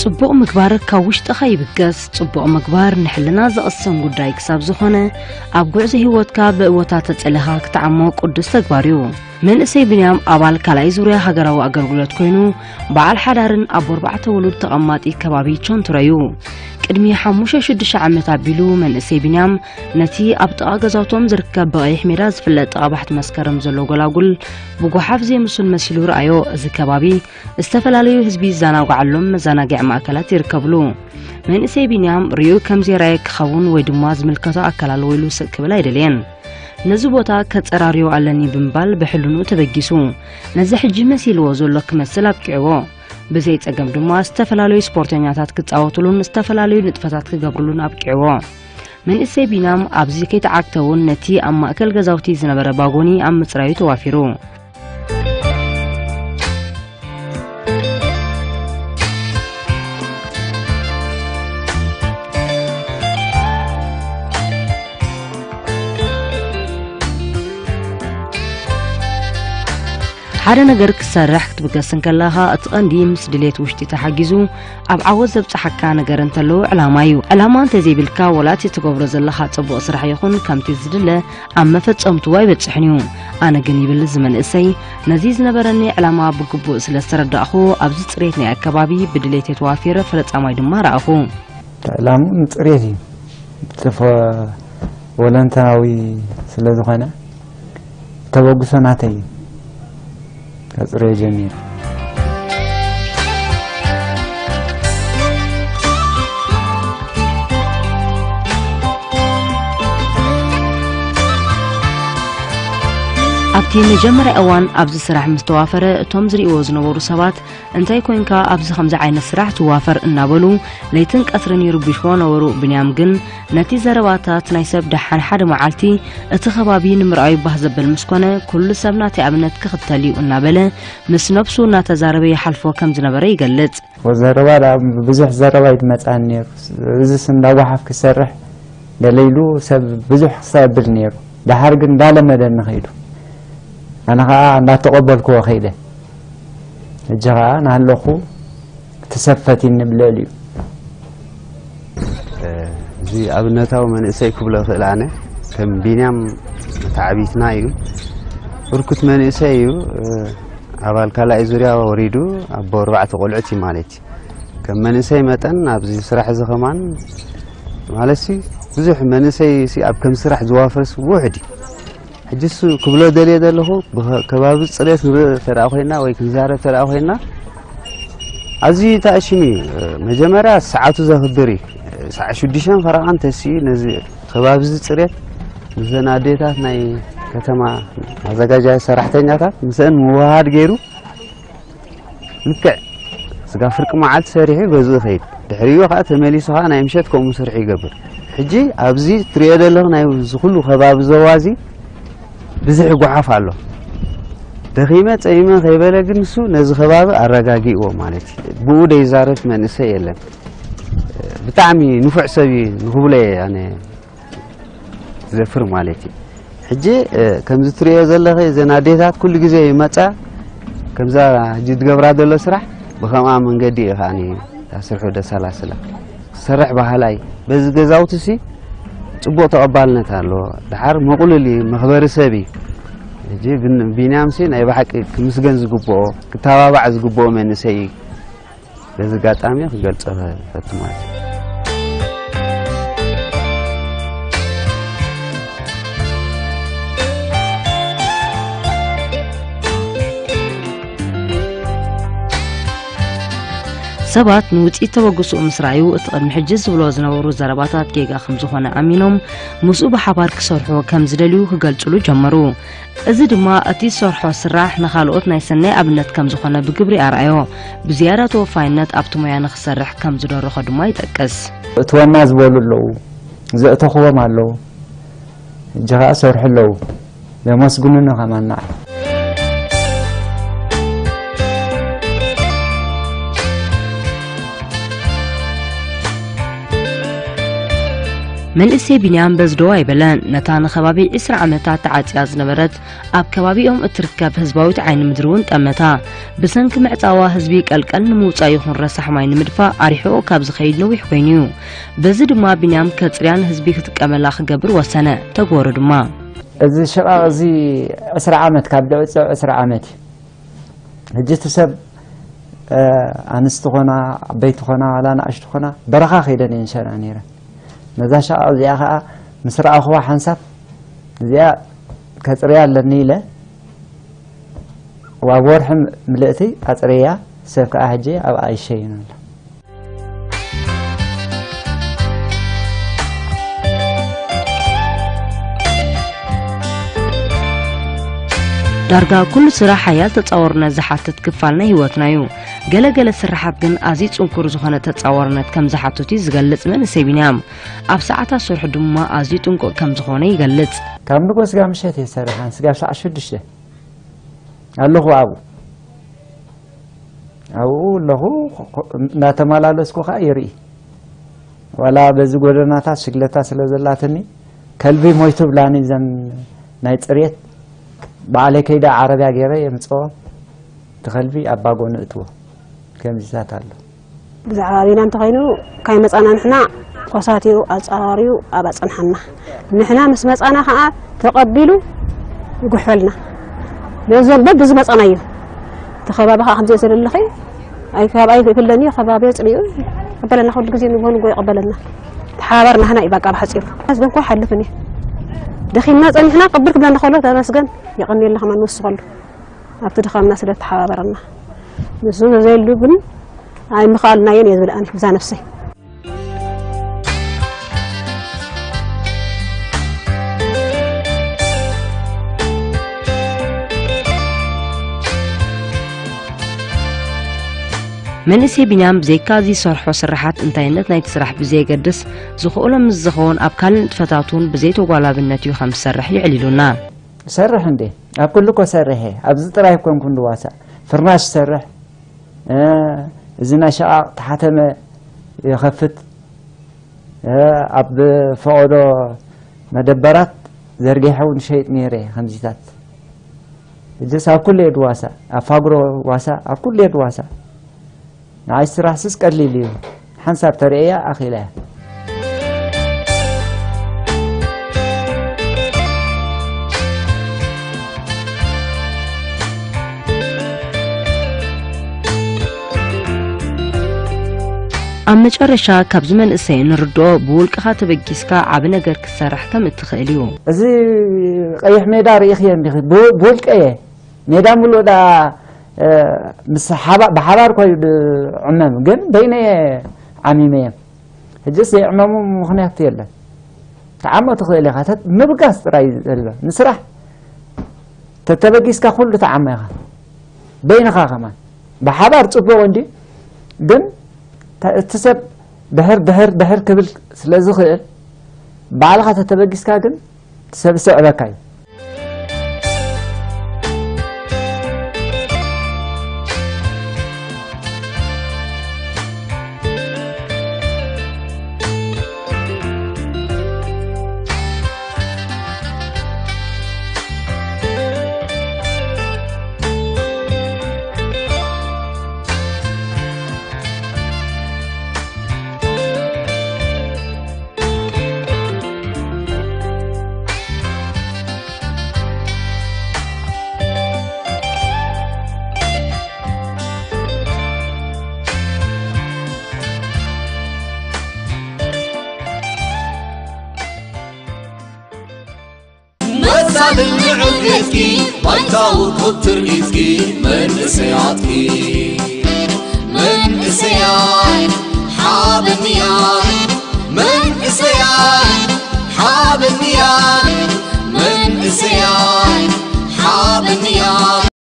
ጽቡቕ ምግባር ካብ ውሽጥኻ ይብገስ። ጽቡቕ ምግባር ንሕልና ዘቕስን ጉዳይ ክሳብ ዝኾነ፣ ኣብ ጉዕዞ ህይወትካ ብእወታ ተጸሊኻ ክትዓሞ ቅዱስ ተግባር እዩ። መንእሰይ ቢንያም ኣባል ካልኣይ ዙርያ ሃገራዊ ኣገልግሎት ኮይኑ፣ በዓል ሓዳርን ኣቦ ኣርባዕተ ውሉድ ተቐማጢ ከባቢ ቾንትረ እዩ። ቅድሚ ሓሙሽተ ሽዱሽተ ዓመት ኣቢሉ መንእሰይ ቢንያም ነቲ ኣብ ጥቓ ገዛውቶም ዝርከብ ብቐይሕ ሜዳ ዝፍለጥ ጥቓ ባሕቲ መስከረም ዘሎ ጎላጉል ብጓሓፍ ዘይምሱን መሲሉ ረኣዮ። እዚ ከባቢ ዝተፈላለዩ ህዝቢ ዝዘናግዓሎም መዘናግዒ ማእከላት ይርከብሉ። መንእሰይ ቢንያም ርእዩ ከም ዘይረኣየ ክኸውን ወይ ድማ ዝምልከቶ ኣካል ኣሎ ኢሉ ስቕ ክብል ኣይደልየን። ነዚ ቦታ ከጸራርዮ ኣለኒ ብምባል ብሕልንኡ ተበጊሱ። ነዚ ሕጂ መሲልዎ ዘሎ ክመስል ኣብቂዕዎ። ብዘይ ጸገም ድማ ዝተፈላለዩ ስፖርተኛታት ክጻወቱሉን ዝተፈላለዩ ንጥፈታት ክገብሩሉን ኣብቂዕዎ። መንእሰይ ቢንያም ኣብዚ ከይተዓግተ እውን ነቲ ኣብ ማእከል ገዛውቲ ዝነበረ ባጎኒ ኣብ ምጽራዩ ተዋፊሩ። ሓደ ነገር ክትሰርሕ ክትብገስ እንከለኻ፣ እቲ ቀንዲ ምስ ድሌት ውሽጢ ተሓጊዙ ኣብ ዓወት ዘብጽሓካ ነገር እንተሎ ዕላማ እዩ። ዕላማ እንተዘይብልካ፣ ወላ እቲ ትገብሮ ዘለኻ ጽቡቕ ስራሕ ይኹን ከምቲ ዝድለ ኣብ መፈጸምትኡ ኣይበጽሕን እዩ። ኣነ ግን ይብል እዚ መንእሰይ፣ ነዚ ዝነበረኒ ዕላማ ብግቡእ ስለ ዝተረዳእኹ፣ ኣብዚ ጽሬት ናይ ኣከባቢ ብድሌት ተዋፊረ ፈረጻማይ ድማ ረኣኹ። ዕላምኡ ንጽሬት እዩ። ተፈ-፣ ወለንታዊ ስለ ዝኾነ፣ ተበግሶ ናተይ እዩ። ከጽርዮ ጀሚሩ። ኣብቲ መጀመርያ እዋን ኣብዚ ስራሕ ምስ ተዋፈረ፣ እቶም ዝርእይዎ ዝነበሩ ሰባት፣ "እንታይ ኮይንካ ኣብዚ ከምዚ ዓይነት ስራሕ ትዋፈር?" እናበሉ ለይትን ቀትርን ይርብሽዎ ነበሩ። ብንያም ግን ነቲ ዘረባታት ናይ ሰብ፣ "ደሓን ሓደ መዓልቲ እቲ ከባቢ ንምርኣዩ ባህ ዘብል ምስ ኮነ፣ ኩሉ ሰብ ናተይ ኣብነት ክኽተል እዩ" እናበለ ምስ ነብሱ እናተዛረበ ይሓልፎ ከም ዝነበረ ይገልጽ። ወዘረባ ደኣ ብዙሕ ዘረባ እዩ ዝመጽኣኒ ነይሩ። እዚስ እንዳጓሓፍ ክሰርሕ ገለ ኢሉ ሰብ ብዙሕ ክሰብል ነይሩ። ደሓር ግን እንዳለመደኒ ኸይዱ። ኣነ ኸኣ እንዳተቐበልክዎ ኸይደ። ሕጂ ኸኣ እናሃለኹ እቲ ሰብ ፈቲኒ ብልዕሊኡ። እዚ ኣብነታዊ መንእሰይ ክብሎ እኽእል ኣነ። ከም ቢንያም መተዓቢትና እዩ። ብርኩት መንእሰይ እዩ። ኣባል ካልኣይ ዙርያ ወሪዱ ኣቦ ኣርባዕተ ቆልዑት እዩ ማለት እዩ። ከም መንእሰይ መጠን ኣብዚ ስራሕ እዚ ከማን ማለትሲ ብዙሕ መንእሰይ ሲ ኣብ ከም ስራሕ ዝዋፈርስ ውሑድ እዩ። ሕጂ እሱ ክብሎ ደልየ ዘለኹ ብኸ-፣ ከባቢ ጽሬት ንርኢ ተደኣ ኮይና ወይ ክንዛረብ ተደኣ ኮይና ኣዝዩ ተኣሽሙ እዩ። መጀመርያ ሰዓቱ ዘኽብር እዩ። ሰዓት ሽዱሽተን ፈረቓን ተሲኡ ነዚ ከባቢ እዚ ጽሬት ምስዘን ኣዴታት ናይ ከተማ ኣዘጋጃ ሰራሕተኛታት ምስአን ምውሃድ ገይሩ ልክዕ ስጋ ፍርቂ መዓልቲ ሰሪሑ ገዝኡ ይኸይድ። ድሕሪኡ ኸዓ ተመሊሱ ኸዓ ናይ ምሸት ከምኡ ስርሑ ይገብር። ሕጂ ኣብዚ ትሪኦ ዘለኹ ናይ እዚ ኩሉ ከባቢ ዞባ እዚ ብዙሕ ይጓሓፍ ኣሎ። ደኺመ ጸሚመ ከይበለ ግን ንሱ ነዚ ከባቢ ኣረጋጊእዎ ማለት እዩ። ብኡ ደይዛረብ መንእሰይ የለን። ብጣዕሚ ንፉዕ ሰብ እዩ ንኽብሎ እየ ኣነ ዝደፍር ማለት እዩ። ሕጂ፣ እ፣ ከምዚ ትሪኦ ዘለኺ እዘን ኣዴታት ኩሉ ግዜ ይመጻ፣ ከምዛ ሕጂ ትገብራ ዘሎ ስራሕ ብኸምኣ መንገዲ እዩ ከኣ እታ ስርሑ ደሰላስላ። ክሰርሕ በሃላይ በዚ ገዛውቲ ሲ ጽቡቕ ተቐባልነት ኣለዎ። ደሓር ምቕሉል እዩ፣ መኽበሪ ሰብ እዩ። ሕጂ ብን-፣ ቢንያም ሲ ናይ ብሓቂ ክምስገን ዝግብኦ፣ ክተባባዕ ዝግብኦ መንእሰይ እዩ። በዚ ኣጋጣሚ ክገልጾ እፈቱ ማለት እዩ። ሰባት ንውጽኢት ተበግሶኡ ምስ ረኣዩ፣ እቲ ቅድሚ ሕጂ ዝብልዎ ዝነበሩ ዘረባታት ጌጋ ከም ዝኾነ ኣሚኖም፣ ምስኡ ብሓባር ክሰርሑ ከም ዝደልዩ ክገልጽሉ ጀመሩ። እዚ ድማ እቲ ዝሰርሖ ስራሕ ንኻልኦት ናይ ሰናይ ኣብነት ከም ዝኾነ ብግብሪ ኣርኣዮ። ብዝያዳ ተወፋይነት ኣብቲ ሞያ ንኽሰርሕ ከም ዝደረኾ ድማ ይጠቅስ። እትወና ዝበሉ ኣለዉ፣ ዘእተኽዎም ኣለዉ። ሕጂ ኸኣ ሰርሑ ኣለዉ። ዘመስግኑኒ ከማን ንዓይ። መንእሰይ ቢንያም በዚ ደው ኣይበለን። ነታ ንኸባቢ ዕስራ ዓመታት ተዓጽያ ዝነበረት ኣብ ከባቢኦም እትርከብ ህዝባዊት ዓይኒ ምድሪ እውን ጠመታ። ብሰንኪ ምዕጻዋ ህዝቢ ቀልቀል ንምውጻእ ይኹን ረሳሕ ማይ ንምድፋእ ኣሪሕኦ ካብ ዝኸይድ ነዊሕ ኮይኑ እዩ። በዚ ድማ ቢንያም ከጽርያ ንህዝቢ ክጥቀመላ ክገብር ወሰነ። ተግበሩ ድማ። እዚ ሽቓቕ እዚ ዕስራ ዓመት፣ ካብ ድዕጽዮ ዕስራ ዓመት እዩ። ሕጂ እቲ ሰብ፣ እ፣ ኣንስቲ ኾና፣ ዓበይቲ ኾና፣ ዋላ ንኣሽቱ ኾና፣ በረኻ ከይደን እየን ሸና ነይረን። ነዛ ሽቓቕ እዚኣ ኸዓ ምስ ረኣኹዋ ሓንሳብ እዚኣ ከጽርያ ኣለኒ ኢለ፣ ኣብ ወርሒ ምልእቲ ኣጽርያ፣ ሰብ ከኣ ሕጂ ኣብኣ ይሸይን ኣሎ። ዳርጋ ኩሉ ስራሕ ሓያል ተጻዋርነት ዝሓትት ክፋል ናይ ህይወትና እዩ። ገለ ገለ ስራሓት ግን ኣዝዩ ጽንኩር ዝኾነ ተጻዋርነት ከም ዝሓትት እዩ ዝገልጽ መንእሰይ ቢንያም። ኣብ ሰዓታት ስርሑ ድማ ኣዝዩ ጥንቁቕ ከም ዝኾነ ይገልጽ። ካብ ንጎ ስጋ ምሸት እየ ዝሰርሕ፣ ኣነ ስጋብ ሰዓት ሽዱሽተ ኣለኹ ኣብኡ። ኣብኡ ኣለኹ፣ እናተመላለስኩ ኸዓ ይርኢ። ዋላ በዚ ጎደናታት ሽግለታ ስለ ዘላትኒ፣ ከልቢ ሞይቱ ብላኒ፣ እዘን ናይ ጽሬት ባዕለይ ከይደ ዓረብያ ገይረ የምጽኦ፣ እቲ ከልቢ ኣብ ባጎ ንእትዎ። ከምዚታት ኣሎ። ብዛዕባ ቢና እንተኾይኑ፣ ካይ መጻና ንሕና ኮሳትኡ፣ ኣጻዋርዩ ኣብ ኣጸንሓና። ንሕና ምስ መጻና ኸዓ ተቐቢሉ ይጉሕፈልና። ነዞም በብዝመጻናዮ። እቲ ከባቢ ኸዓ ከምዚ ዘለለኺ፣ ኣይ፣ ካብ ኣይ ይፍለኒ፣ ከባቢ ኣጽኒኡ ይቐበለና፣ ኩሉ ግዜ ንግሆ ንግሆ ይቐበለና። ተሓባበር ናህና እዩ፣ በቃ፣ ብሓጺሩ። መስገን እኮ ይሓልፍን እዩ። ደኺምና ጸኒሕና፣ ቅብር ክብለና ከሎ፣ ተመስገን፣ የቐንየልና ከማን ንወስኸሉ። ኣብቲ ድኻምና ስለ ተሓባበረና። ንሱ ዘዘየሉ ግን ኣይምኽኣልናዮን እየ ዝብል ኣነ፣ ብዛ ነፍሰይ። መንእሰይ ቢንያም ብዘይካ እዚ ዝሰርሖ ስራሓት፣ እንታይነት ናይቲ ስራሕ ብዘየገድስ፣ ዝኽእሎ ምስ ዝኸውን ኣብ ካልእ ንጥፈታት እውን ብዘይተጓላብነት እዩ ከም ዝሰርሕ የዕሊሉና። ሰርሕ እንዴ? ኣብ ኩሉ እኮ ሰርሕ እየ። ኣብዚ ጥራይ እኮ እንኩን ድዋሳእ። ፍርናሽ ሰርሕ፣ እ፣ እዚ ናይ ሸቓቕ ተሓተመ ይኸፍት፣ እ፣ ኣብ ፈቐዶ መደበራት ዘርጊሐ እውን ሸይጥ ነይረ እየ ከምዚታት። እጅስ ኣብ ኩሉ እየ ድዋሳእ። ኣብ ፋግሮ ዋሳ፣ ኣብ ኩሉ እየ ድዋሳእ። ንዓይ ስራሕስስ ቀሊል እዩ። ሓንሳብ ተርእያ ኣኺለ እያ። ኣብ መጨረሻ ካብዚ መንእሰይ እንርድኦ ብውልቅኻ ተበጊስካ ዓቢ ነገር ክትሰርሕ ከም እትኽእል እዩ። እዚ ቀይሕ ሜዳ ርኢኽዮ እንዲኺ? ብ-፣ ብውልቀ እየ። ሜዳ ምሉእ ደኣ፣ እ፣ ምስ ሓባ-፣ ብሓባር ኮዩ ድ-፣ ዕመም፣ ግን በይነየ ዓሚመ እየ። ሕጂ ዘይዕመሙ ምኽንያት የለን። ትዓሞ ትኽእል ኢኻ። ተት-፣ ምብጋስ ጥራይ እዩ ዘሎ። ንስራሕ ተተበጊስካ ኩሉ ትዓሞ ኢኻ። በይንኻ ከማን። ብሓባር ጽቡቕ እንድዩ፣ ግን ተ-፣ እቲ ሰብ ድሕር፣ ድሕር፣ ድሕር ክብል ስለ ዝኽእል፣ ባዕልኻ ተተበጊስካ ግን ሰብ ዝስዕበካ እዩ። መሳልን ንዕቤትኪ ባይታዊ ኮትር ኢዝኪ መንእሰያትኪ መንእሰያት